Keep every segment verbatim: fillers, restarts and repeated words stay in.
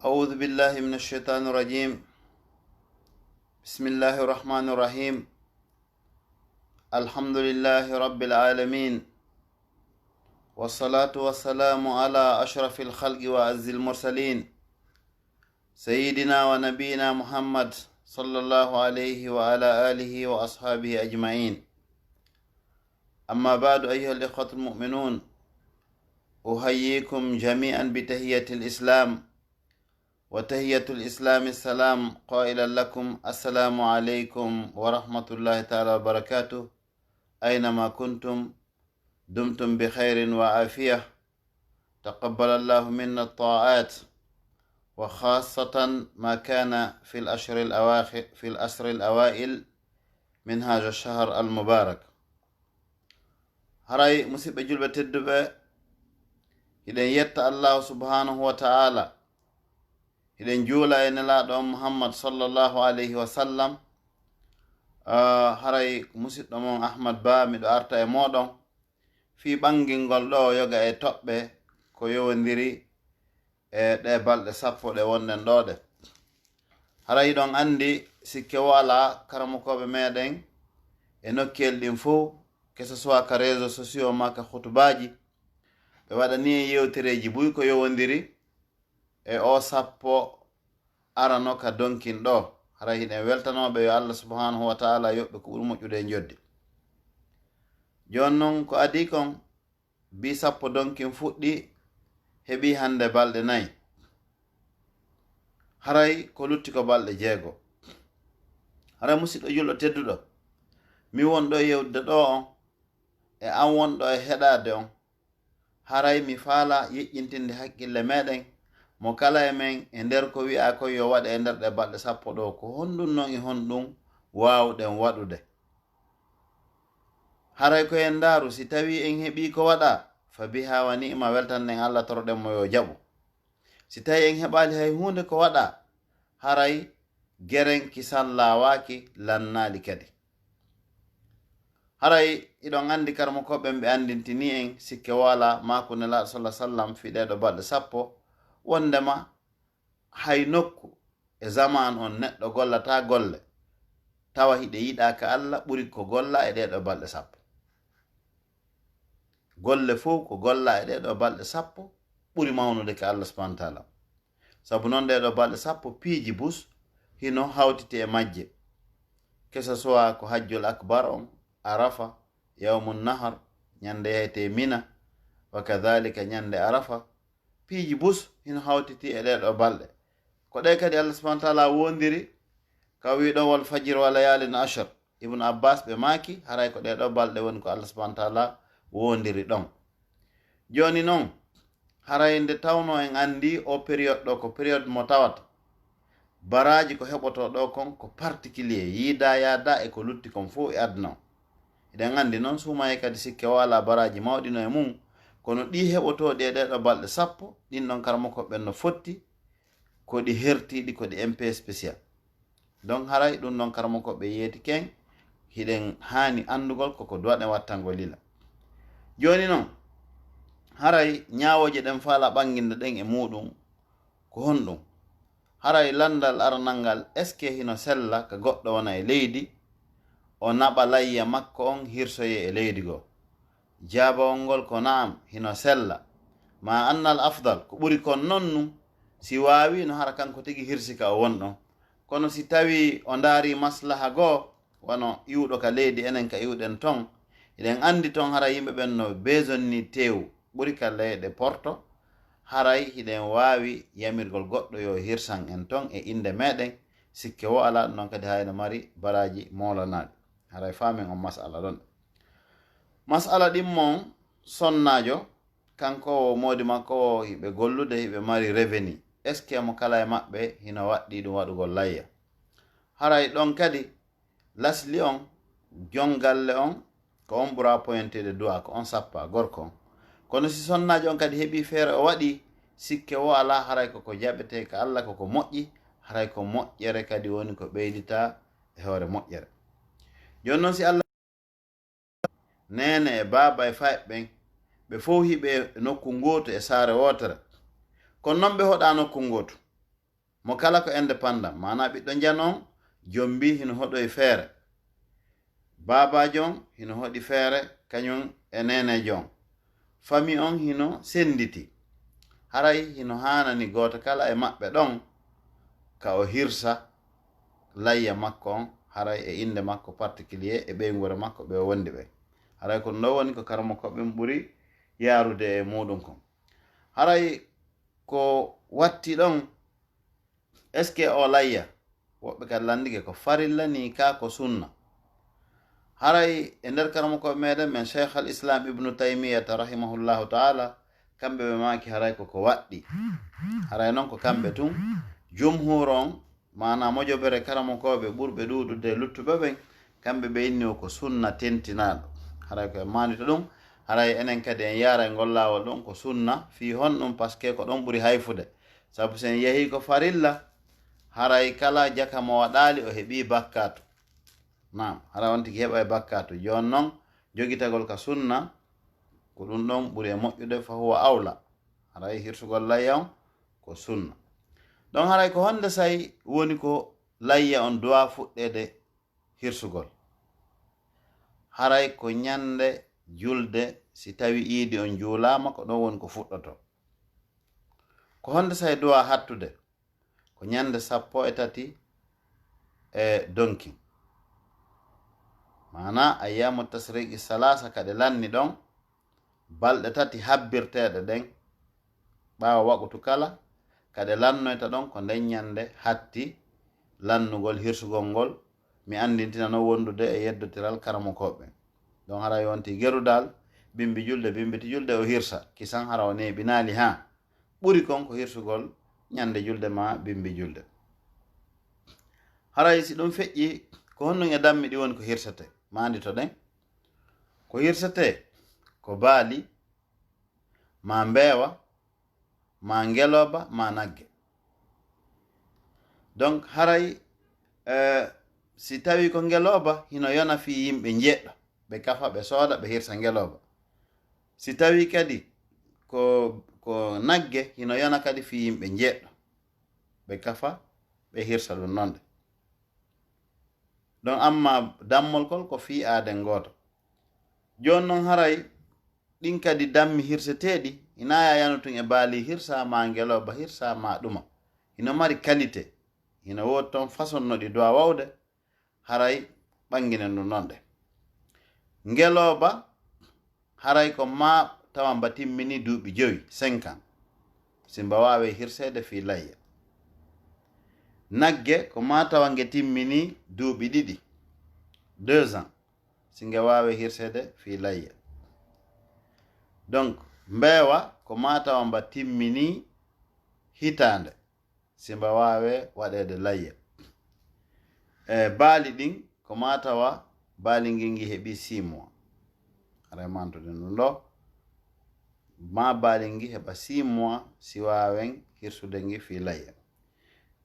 أعوذ بالله من الشيطان الرجيم. بسم الله الرحمن الرحيم. الحمد لله رب العالمين. والصلاة والسلام على أشرف الخلق وأعز المرسلين، سيدنا ونبينا محمد، صلى الله عليه وعلى آله وأصحابه أجمعين. أما بعد، أيها الإخوة المؤمنون، أحييكم جميعا بتحية الإسلام، وتحية الإسلام السلام، قائلا لكم: السلام عليكم ورحمة الله تعالى وبركاته، أينما كنتم، دمتم بخير وعافية، تقبل الله منا الطاعات، وخاصة ما كان في الأشهر الأواخر، في العشر الأوائل من هذا الشهر المبارك. Haray, musidɓe julɓe tedduɓe, hiɗen yetta Allahu subhanahu wa ta'ala, hiɗen juula e Nelaaɗo on Muhammad sallallahu alayhi wa sallam. Ah, haray, musiɗɗo mon Ahmad Ba, miɗo arta e mooɗon fii ɓangingol ɗoo yoga e toɓɓe ko yowondiri e ɗee balɗe sappo ɗe wonɗen ɗoo ɗe. Haray hiɗon anndi, sikke wo alaa, karamokooɓe meɗen e nokkiyel ɗin fow, que ce soit ka réseaux sociaux maa ka khutubaaji, ɓe waɗanii en yewtereeji buy ko yowondiri e oo sappo arano ka donkin ɗoo. Haray hiɗen weltanooɓe, yo Allah subhanahu wa ta'ala yoɓ ɓe ko ɓuri moƴƴude e njoɓdi. Jooni non, ko adii kon, bii sappo donkin fuɗɗii, heɓii hannde balɗe nay. Haray ko lutti ko balɗe jeego. Haray, musiɗɗo julɗo tedduɗo, mi wonɗo e yewtude ɗoo on, e an wonɗo e heɗaade on, haray mi faalaa yeƴƴintinde hakkille meɗen, mo kala e men, e nder ko wi'aa kon yo waɗe e nder ɗee balɗe sappo ɗoo, ko honɗun non e honɗun waawɗen waɗude? Haray ko en ndaaru, si tawii en heɓii ko waɗaa, fa biha wa ni'ma, weltanɗen Allah, toroɗen mo yo jaɓu. Si tawii en heɓaali hay huunde ko waɗaa, haray geren kisan laawaaki, lannaali kadi. Haray hiɗon anndi, karamokooɓe ɓen ɓe anndintinii en, sikke wo alaa, maaku Nelaaɗo sallallahu alaihi wasallam fii ɗee ɗoo balɗe sappo, wonndema hay nokku e zamaan on neɗɗo gollataa golle, tawa hiɗe yiɗaa ka Allah ɓuri ko gollaa e ɗee ɗoo balɗe sappo. Golle fow ko gollaa e ɗee ɗoo balɗe sappo ɓuri mawnude ka Allah subhanahu wa ta'ala. Sabu non, ɗee ɗoo balɗe sappo, piiji bus hino hawtiti e majje, que ce soit ko hajjul akbar on, Arafa, yawmun nahar, ñande yahete Mina, wa kadhalika ñande Arafa, piiji bus hino hawtiti e ɗee ɗoo balɗe. Ko ɗee kadi Allah subhanahu wa ta'ala wondiri ka wii ɗon: "Wal fajr wa layalin ashar." Ibnu Abbas ɓe maaki, haray ko ɗee ɗoo balɗe woni ko Allah subhanahu wa ta'ala wondiri ɗon. Jooni non, haray nde tawnoo en anndi oo période ɗoo ko période mo tawata baraaji ko heɓotoo ɗoo kon ko particulier, yiidaa yaadaa e ko lutti kon fow e aduna on. Hiɗen anndi non, suumayee kadi, sikke wo alaa, baraaji mawɗi no e mum, kono ɗii heɓotooɗi e ɗee ɗoo balɗe sappo, ɗin ɗon, karamokooɓe ɓen, no fotti, ko ɗi hertiiɗi, ko ɗi un peu spécial. Donc, haray ɗun ɗon, karamokooɓe, yeetike en, hiɗen haani anndugol ko ko duwaɗen wattangol lila. Jooni non, haray ñaawooje ɗen faalaa ɓannginde ɗen e muuɗun ko honɗun? Haray lanndal aranal ngal, est-ce que hino sella ka goɗɗo wona e leydi, o naɓa layya makko on hirsoyee e leydi goo? Jaabawol ngol ko na'am, hino sella. Ma annal afdal, ko ɓuri kon non nun, si waawii no hara kanko tigi hirsi ka o woni ɗon. Kono si tawii o ndaarii maslaha goo, wano iwɗo ka leydi, enen ka iwɗen ton, hiɗen anndi ton hara yimɓe ɓen no besoin ni teewu, ɓuri ka leyɗe Porto, haray hiɗen waawi yamirgol goɗɗo yo hirsan en ton e innde meɗen, sikke wo alaa. Ɗun non kadi hay no mari baraaji moolanaaɗi. Haray faamen on mas'ala ɗon. Mas'ala ɗimmo on, sonnaajo, kanko wo moodi makko wo hiɓe gollude, hiɓe mari revenu. Est-ce que mo kala e maɓɓe hino waɗɗii ɗun waɗugol layya? Haray ɗon kadi, lasli on, jon galle on, ko on ɓura pointeede du'a, ko on sappaa, gorko on. Kono si sonnaajo on kadi heɓii feere o waɗii, sikke wo alaa, haray ko ko jaɓetee ka Allah, ko ko moƴƴi, haray ko moƴƴere kadi woni ko ɓeyditaa e hoore moƴƴere. Jooni non, si Allah, neene e baaba e faayɓe ɓen, ɓe fow hiɓe e nokku ngootu e saare wootere, kono non ɓe hoɗaa nokku ngootu. Mo kala ko indépendant, maanaa ɓiɗɗo njano on, joom mbii hino hoɗoyi feere. Baabaajo on hino hoɗi feere, kañum e neeneejo on. Fami on hino sennditi. Haray hino haanani gooto kala e maɓɓe ɗon ka o hirsa layya makko on, haray e innde makko particulier e ɓeynguure makko ɓe o wondi ɓen. Haray ko ɗum ɗo woni ko karamokooɓe ɓen ɓuri yaarude e muuɗum kon. Haray ko watti ɗon, est-ce que o layya? Woɓɓe kadi lanndike ko farilla, nii ka ko sunna. Haray e nder karamokooɓe meɗen men Cheikh al Islam Ibnu Taymiyata rahimahullahu taala, kamɓe ɓe maaki haray ko ko waɗɗi. Haray non ko kamɓe tun, jumhuur on, maanaa mojobere karamokooɓe ɓurɓe ɗuuɗude luttuɓe ɓen, kamɓe ɓe inni o ko sunna tentinaaɗo. Haray ko en maandito ɗum, haray enen kadi en yaara e ngol laawol ɗon ko sunna, fii honɗum? Parce que ko ɗon ɓuri hayfude. Sabu si en yehii ko farilla, haray kala jaka mo waɗaali o heɓii bakkaatu. Naam, haray on tigi heɓay bakkaatu. Jooni non, jogitagol ka sunna, ko ɗum ɗon ɓuri e moƴƴude, fa huwa awla. Haray hirsugol layya on ko sunna. Ɗon haray ko honde say woni ko layya on duwaa fuɗɗeede hirsugol? Haray ko ñande julde, si tawi iidi on juulaama, ko ɗon woni ko fuɗɗoto. Ko honde say duwaa hattude? Ko ñande sappo e tati e donkin. Maanaa ayyaamu tasriqi salaasa ka ɗe lanni ɗon, balɗe tati habbirteeɗe ɗen, ɓaawo waqutu kala, ka ɗe lannoyta ɗon, ko nden ñande hatti lannugol hirsugol ngol, mi anndintina non wondude e yeddotiral karamokooɓe ɓen. Ɗon haray wonti gerudal, bimbi julde, bimbiti julde o hirsa, kisan hara o neeɓinaali haa. Ɓuri kon ko hirsugol ñande julde maa bimbi julde. Haray si ɗum feƴƴi, ko honɗum e dammi ɗi woni ko hirsetee? Maandito ɗen. Ko hirsetee ko baali, maa mbeewa, maa ngelooba, maa nagge. Donc, haray, eh, si tawi ko ngelooba, hino yona fii yimɓe njeeɗɗo, ɓe kafa, ɓe sooda, ɓe hirsa ngelooba. Si tawi kadi ko, ko nagge, hino yona kadi fii yimɓe njeeɗɗo, ɓe kafa, ɓe hirsa ɗum non de. Ɗon amma dammol kol ko fii aaden gooto. Jooni non haray ɗin kadi dammi hirseteeɗi, hinaa ya yanu tun e baali hirsa, maa ngelooba hirsa, maa ɗuma. Hino mari qualité. Hino woodi ton façon no ɗi duwaa wawde, haray ɓannginen ɗum non de. Ngelooba, haray ko maa tawa mba timmini duuɓi jowi, cinq ans, si mba waawe hirseede fii layya. Nagge, ko maa tawa nge timmini duuɓi ɗiɗi, deux ans, si nge waawe hirseede fii layya. Donc, mbeewa, ko maa tawa mba timmini hitaande, si mba waawe waɗeede layya. E baali ɗin, ko maa tawa baali ngin ngi heɓi six mois. Haray mantuɗen ɗum ɗo, maa baali ngi heɓa six mois, si waawen hirsude ngi fii layya.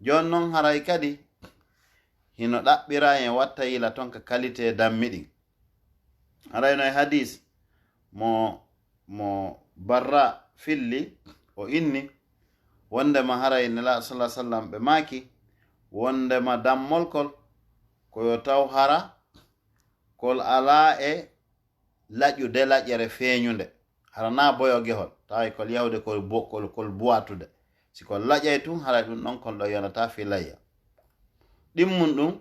Jooni non haray kadi, hino ɗaɓɓira en watta yila ton ka qualité dammi ɗin. Haray no e hadis mo, mo Barra filli, o inni, wondema haray Nelaaɗo sallallahu alaihi wasallam ɓe maaki, wondema dammol kol, ko yo taw hara kol alaa e laƴude laƴere feeñunde. Hara naa boyo gehol, tawa e kol yahude kol bo-, kol, kol buwatude. Si kol laƴay tun, haray ɗum ɗon kol ɗo yonata fii layya. Ɗimmun ɗum,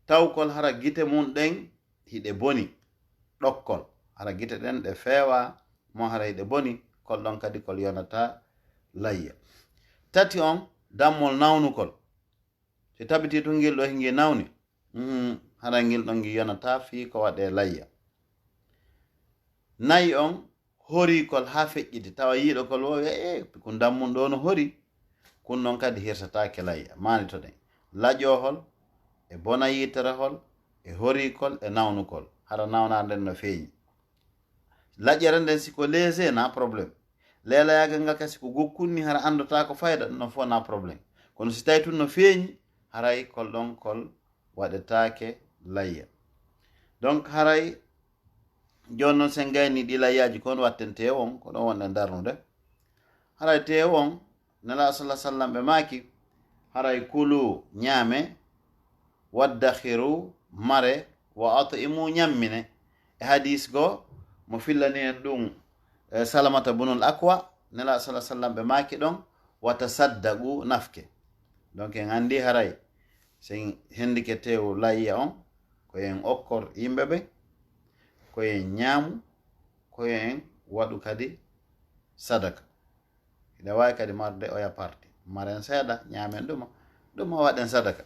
taw kol hara gite mun ɗen hiɗe boni, ɗokkol. Hara gite ɗen ɗe feewa, mo hara hiɗe boni, kol ɗon kadi kol yonata layya. Tati on, dammol nawnukol. Si tabitii tun ngil ɗo hingi nawni, mhm, hara ngil ɗon ngi yonata fii ko waɗee layya. Nayi on, horiikol haa feƴƴiti, tawa yiiɗo kol woo wi'a, "Eh, kun dammun ɗo no hori." Kun non kadi hirsataake layya. Maani to ɗen. Laƴoohol, e bona yiiterehol, e horiikol, e nawnukol. Hara nawnaande nden no feeñi. Laƴere nden si ko léger, na problème. Leelayaagal ngal kasi ko gokkunni, hara anndotaa ko fayda, ɗum ɗon fof na problème. Kono si tawi tun no feeñi, haray kol ɗon kol waɗetaake layya. Donc, haray jooni non sen gayni ɗi layyaaji kon watten teewo on, ko ɗon wonɗen darnude. Haray teewo on, Nelaaɗo sallallahu alaihi wasallam ɓe maaki, Haray kulu, ñaame, waddakhiru, mare, wa at'imu, ñammine. E hadis goo mo fillani en ɗum, eh, Salamata bunul Akwa, Nelaaɗo sala sallam ɓe maaki ɗon, wa tasaddaqu, nafke. Donc en anndi haray sen hendike teewu layya on, ko en okkor yimɓe ɓe, ko en ñaamu, ko en waɗu kadi sadaka. Hiɗa waawi kadi marde oya parti. Maren seeɗa, ñaamen ɗuma, ɗuma waɗen sadaka.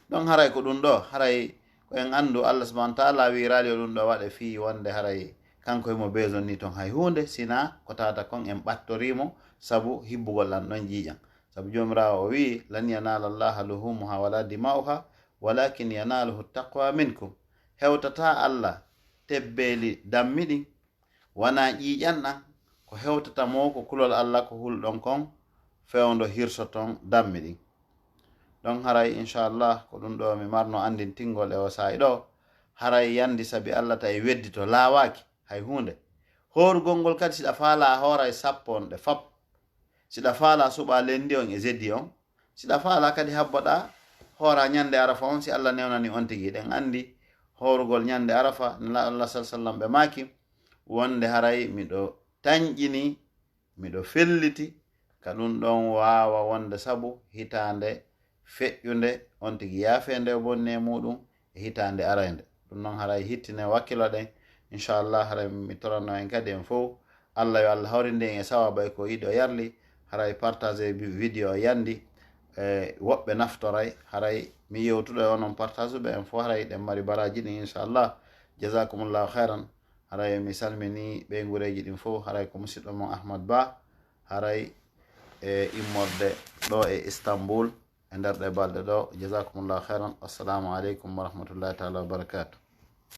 Ɗon haray ko ɗum ɗo, haray ko en anndu Allah subhanahu wa ta'ala wiiraali yo ɗum ɗo waɗe fii wonde haray kanko himo besoin ni ton hay huunde, sina ko tata kon en ɓattorii mo sabu hibbugol an ɗon ƴiiƴan. Sabu Joomiraawo o wi'i, "Lan yanaala Allaha luhumuha wala dima'uha, walakin yanaaluhu taqwa minkum." Hewtataa Allah tebbeeli dammi ɗin, wanaa ƴiiƴan ɗan, ko hewtata mo ko kulol Allah ko hulɗon kon fewndo hirsoton dammi ɗin. Ɗon haray, inchallah, ko ɗum ɗo mi marno anndintingol e o saa'i ɗo. Haray yandi sabi Allah tawi weddito laawaaki hay huunde. Hoorugol ngol kadi, siɗa faalaa hooray sappo on ɗe fop. Siɗa faalaa suɓaa lenndi on e jeudi on. Siɗa faalaa kadi habboɗaa hooraa ñande Arafa on, si Allah newnani on tigi. Ɗen anndi hoorugol ñande Arafa, Nelaaɗo Allah sal sallam ɓe maaki wonde haray miɗo tanƴini, miɗo felliti ka ɗum ɗon waawa wonde sabu hitaande feƴƴunde, on tigi yaafee nde o bonni e muɗum e hitaande araynde. Ɗum noon haray hittine wakkiloɗen, inchallah, haray mi torano en kadi en fow. Allah yo Allah hawrinde en e sawaba e ko yiɗi o yarli, haray partage bi-, vidéo o yandi, e woɓɓe naftoray, haray mi yewtuɗo e onon partage ɓe en fof, haray ɗen mari baraji ɗin, inchallah. Jazakumullahu khairan. Haray mi salmini ɓeyngureeji ɗin fof, haray ko musiɗɗo mon Ahmad Ba, haray e immorde ɗo e Istanbul, e nder ɗe balɗe ɗo. Jazakumullahu khairan. Assalamu aleykum wa rahmatullahi taala wa barakatuh.